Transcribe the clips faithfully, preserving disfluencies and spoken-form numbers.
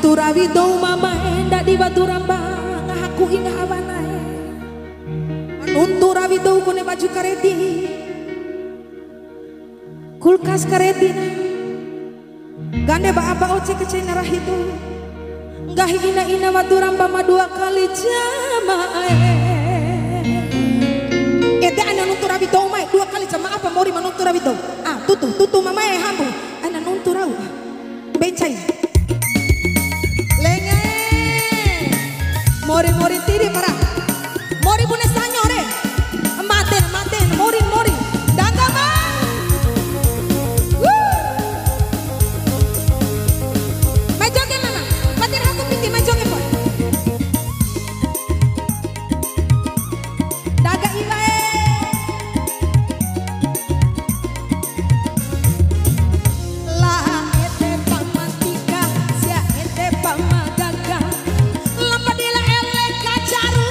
Nuntu rawi dou mamae, ndadi wadu ramba, ngaha ku'i ngaha wanae. Nuntu rawi dou kone baju karedi. Kulkas karedi na. Gande ba aba oce kecena rahi dou. Nggahi ina-ina wadu ramba ma dua kali jama'e. Ede aina nuntu rawi dou mai, dua kali jama'a pa mori ma nuntu rawi dou. Ah, tutu, tutu mamae hambu. Aina nuntu rau. Becai. Lengae. Mori, mori tiri para. Mori bune sanyo re. Maten, maten, mori, mori. Dangga mai. Wuh. Mai joge nana. Patir aku piti, mai joge po. Daga iwae. La ede pa ma ntika, sia ede pa ma gaga. Lampa dila ele kacaru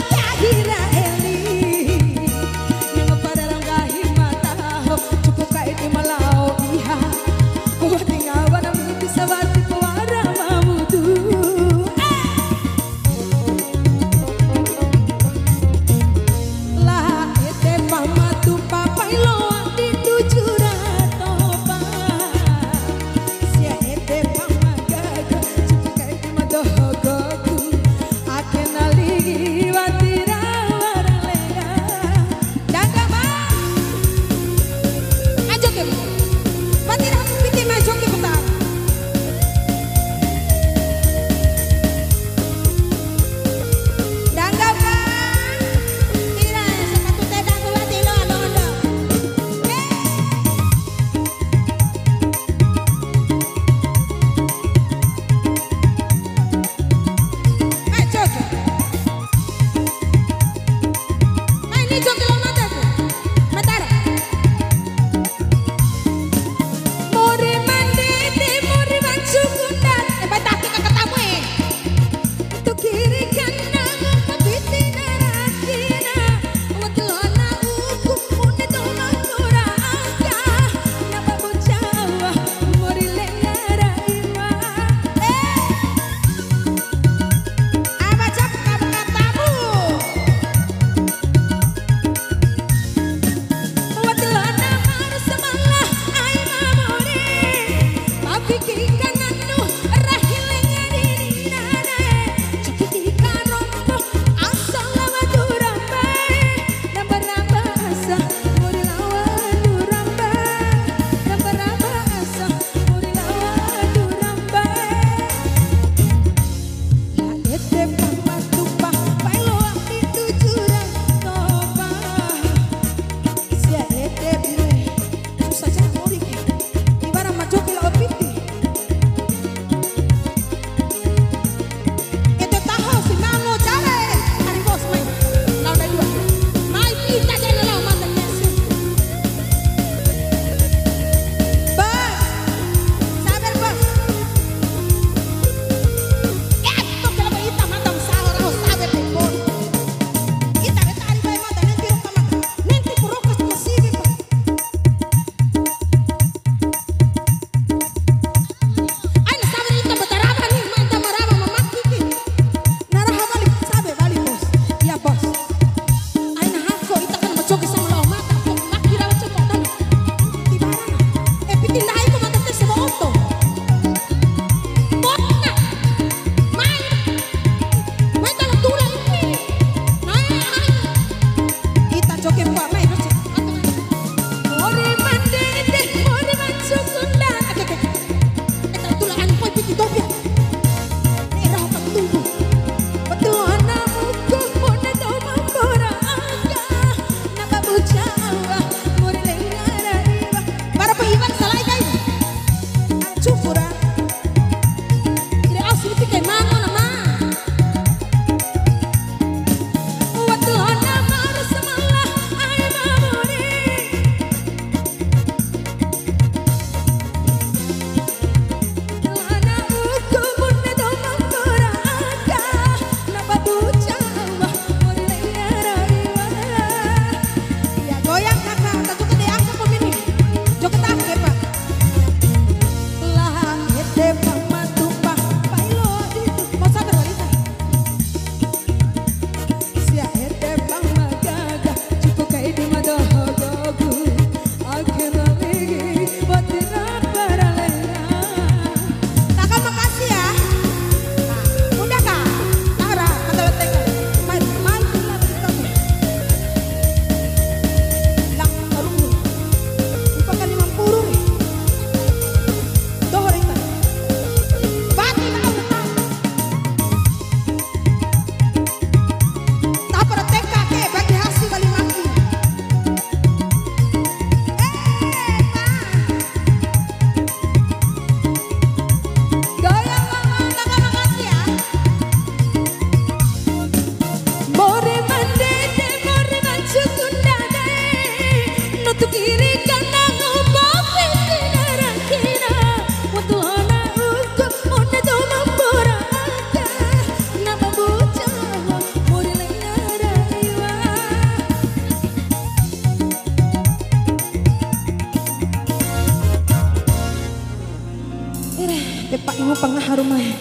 Pangaha Ruma e.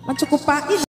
Ma cukup pa'i.